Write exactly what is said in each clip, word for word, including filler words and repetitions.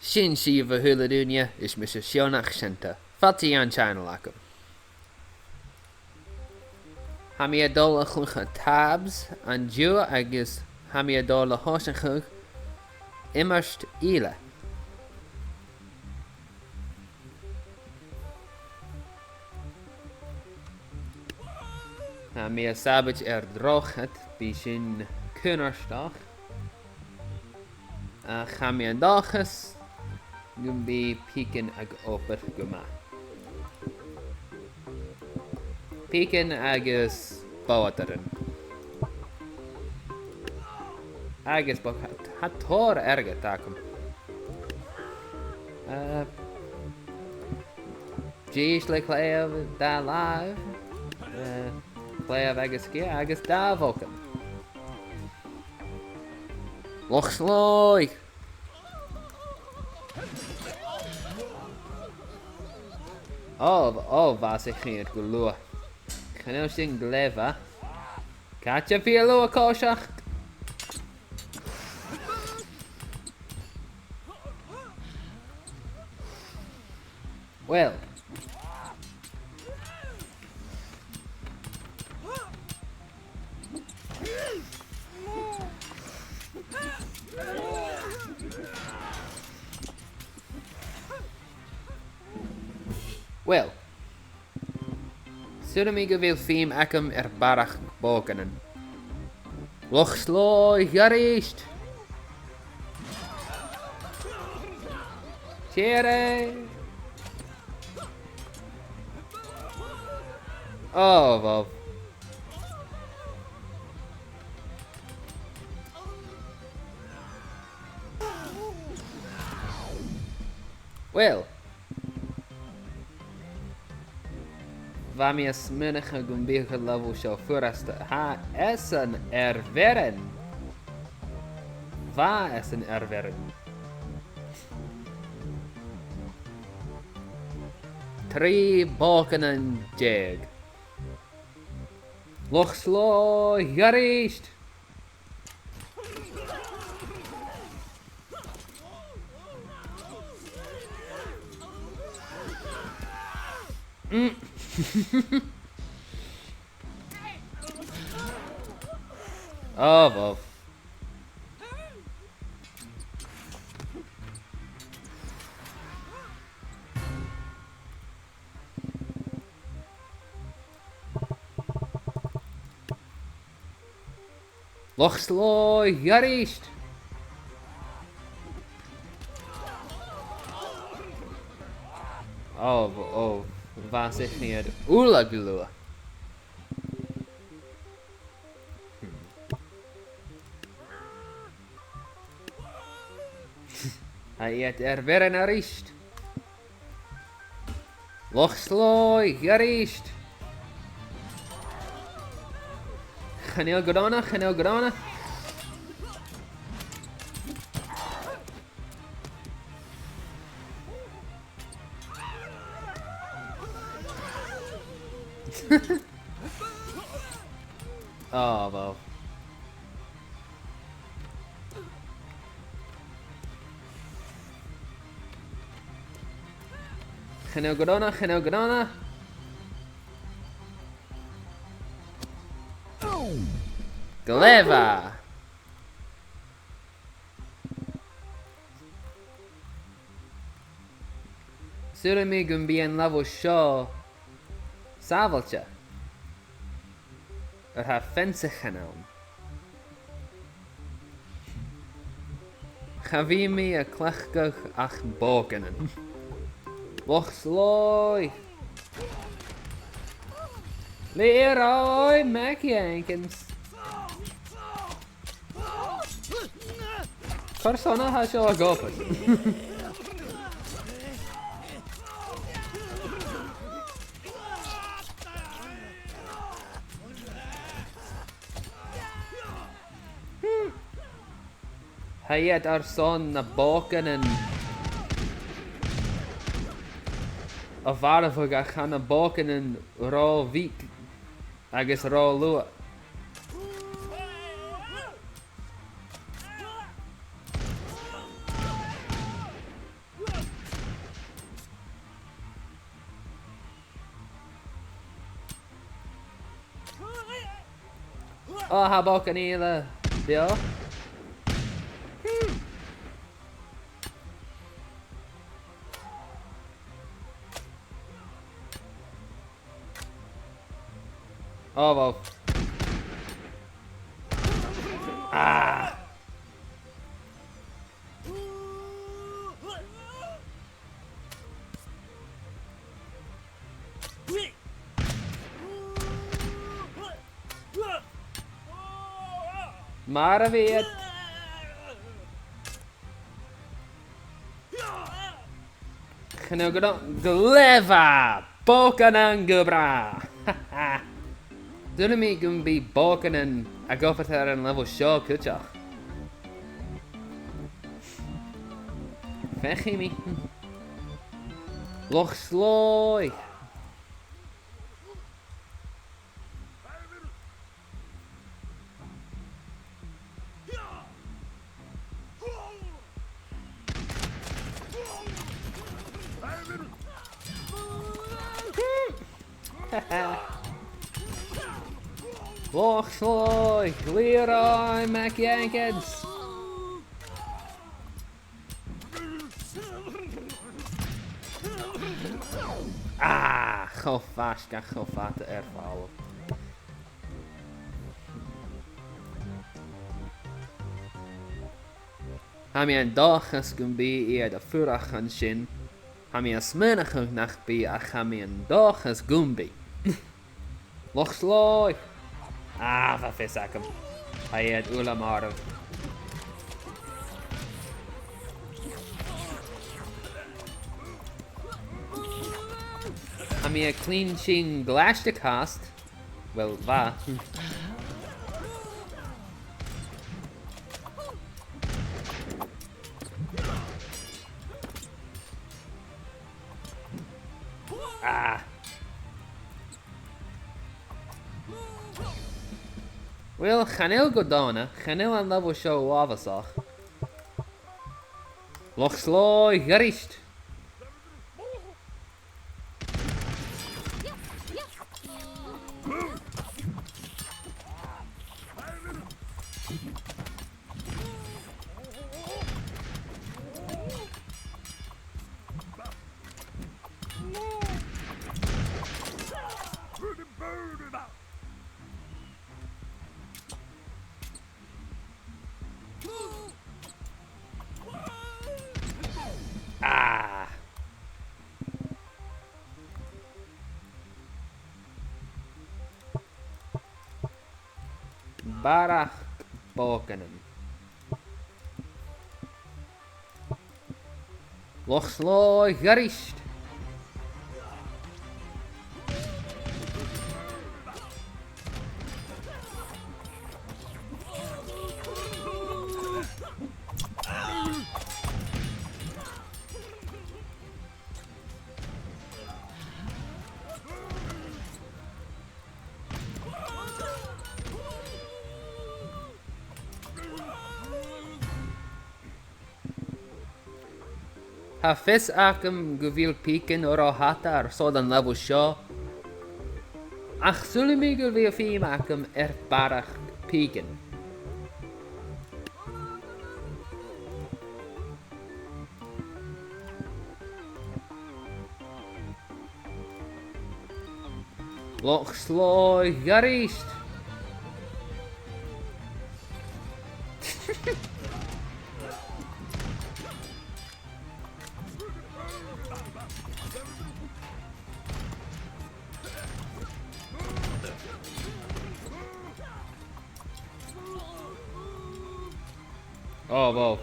Sin sibh, a h-uile duine, is mise Seonach Seanta. Fàilte dhan channel agam. Tha mi a' dol a chluich TABS an-diugh agus tha mi a' dol a thòiseachadh iomairt eile. Tha mi a' sabaid air drochaid, bidh sin cunnartach. Ach tha mi an dòchas gum bi pìcean ag obair gu math. Pìcean agus bòrdaran. Agus bu-, tha tòrr airgid agam. Eh, dithis le claidheamh dà làimh. Eh, claidheamh agus sgiath agus dà bhòcan. Loch Slòigh! Ò, ò, bha sin ceart gu leòr. Chan eil sin glè mhath. Càit a bheil thu a' coiseachd? Uill. Uill. Saoilidh mi gu bheil feum agam air barrachd bhòcanan. Loch Slòigh a-rithist! Tìoraidh! Ò, bhobh. Uill. Bha mi a' smaoineachadh gum biodh an level seo furasta. Tha esan air bhioran. Bha esan air bhioran. Trì bòcanan deug. Loch Slòigh a-rithist! Mm. Ò, bhobh. Loch Slòigh a-rithist! Ò, ò, bha sin uile gu leòr. Tha iad air bhioran a-rithist. Loch Slòigh a-rithist. Chan eil grànda, chan eil grànda. Ò, bhobh. Chan eil grànda, chan eil grànda. Glè mhath. Saoilidh mi gum bi an level seo sàbhailte. Oir tha feansaichean ann. Cha bhi mi a' cleachdadh ach bòcanan. Loch Slòigh! Leroy MacJenkins! Carson a tha seo ag obair? Tha iad airson na bòcanan a mharbhadh, ach tha na bòcanan ro mhic agus ro luath. Ò, tha bòcan eile beò. Ò, wow. Ah! Marbh iad. Chan eil gu, glè mhath! Bòcanan gu bràth! Saoilidh mi gum bi bòcanan ag obair air an level seo cuideachd. Feuchaidh mi. Loch Slòigh! Loch Slòigh, Leroy McJenkins. Ah, cho faisg ach cho fada air falbh. Tha mi an dòchas gum bi iad a' fuireach an sin. Tha mi a' smaoineachadh nach bi, ach tha mi an dòchas gum bi. Loch Slòigh! Ah, bha fios agam. Tha iad uile marbh. Tha mi a' cluinntinn glaiste cast. Well, bha. Ah. Well, chan eil gu dona, chan eil an level seo uabhasach. Loch Slòigh a-rithist. Ah. Barrachd bòcanan. Loch Slòigh a-rithist. Tha fios agam gu bheil pìcean ro fhada airson an level seo, ach saoilidh mi gu bheil feum agam air barrachd pìcean. Loch Slòigh a-rithist. Oh, wow.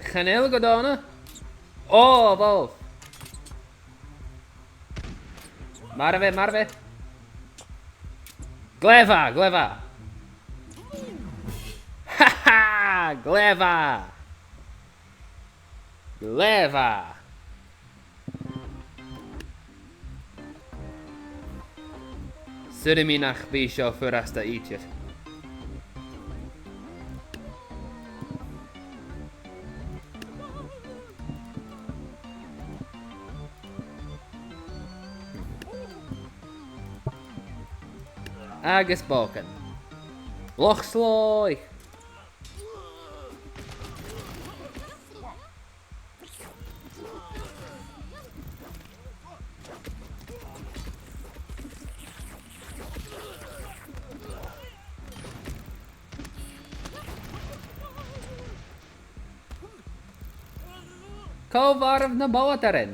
Chan eil gu dona. Oh, wow. Marbh e, marbh e. Glè mhath, glè mhath. Ha ha! Glè mhath. Glè mhath. Saoilidh mi nach bi seo furasta idir. Agus bòcan. Loch Slòigh! Cò mharbh na bòtairean?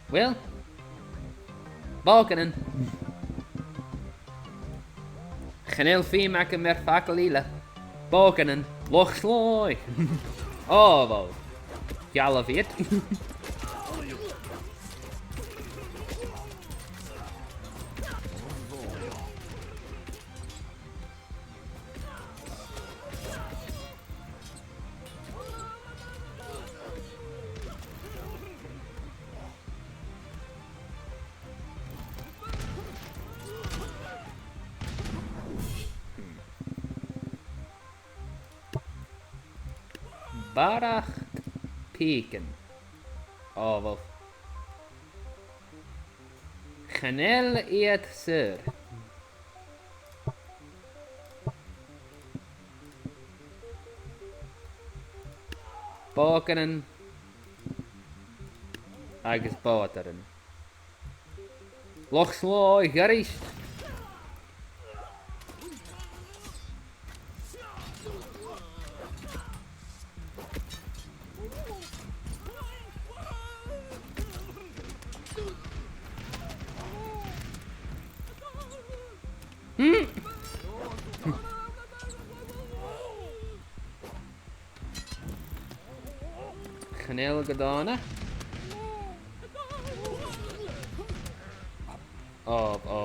Uill, bòcanan. Chan eil feum agam air facal eile. Bòcanan. Loch Slòigh. Ò, bhò. Dealbh iad. Barrachd pìcean. Ò, bhò. Chan eil iad saor. Bòcanan agus bòtairean. Loch Slòigh a-rithist. Hmm. Chan eil gu dona. Ò, ò.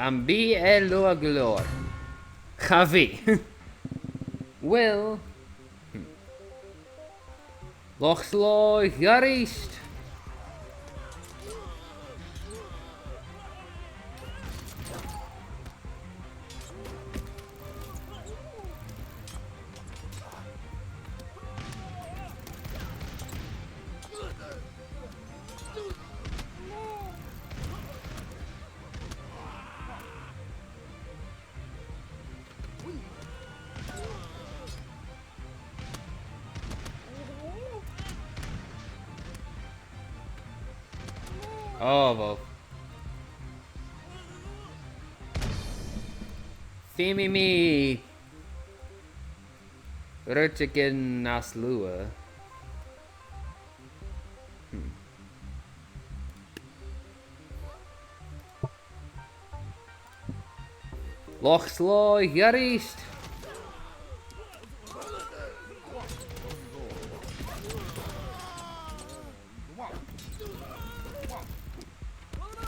Am bi e luath gu leòr? Cha bhi. Uill. Loch Slòigh a-rithist. Ò, bhò. Feumaidh mi rudeigin nas luaithe. Hmm. Loch Slòigh a-rithist.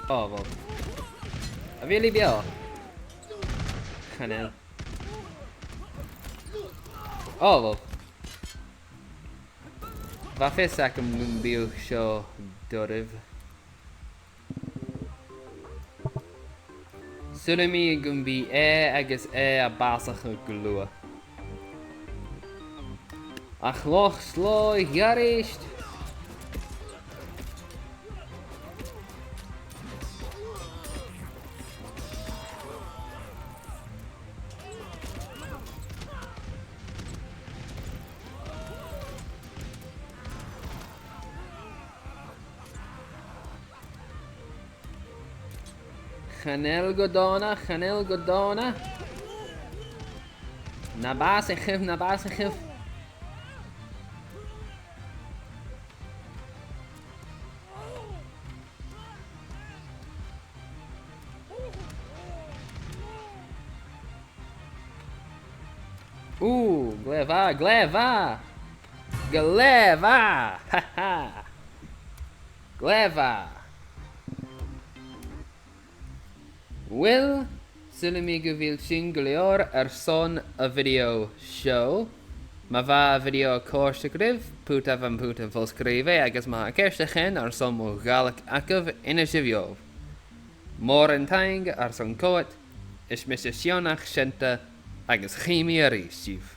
Ò, bhò. A bheil i beò? Chan eil. Ò, bhò. Bha fios agam gum biodh seo doirbh. Saoilidh mi gum bi e agus e a' bàsachadh gu luath. Ach Loch Slòigh a-rithist. Chan eil gu dona, chan eil gu dona. Na bàsaich sibh, na bàsaich sibh. Ù, glè mhath, glè mhath! Glè mhath! Ha, ha! Glè mhath! Uill, saoilidh mi gu bheil sin gu leòr airson a' video seo. Ma bha a' video a' còrdadh ribh, put am putan fo-sgrìobhaidh agus ma tha ceist no ceann airson mo Ghàidhlig agaibh, innsibh dhomh. Mòran taing airson coimhead, is mise Sionnach Seunta agus chì mi a-rithist sibh.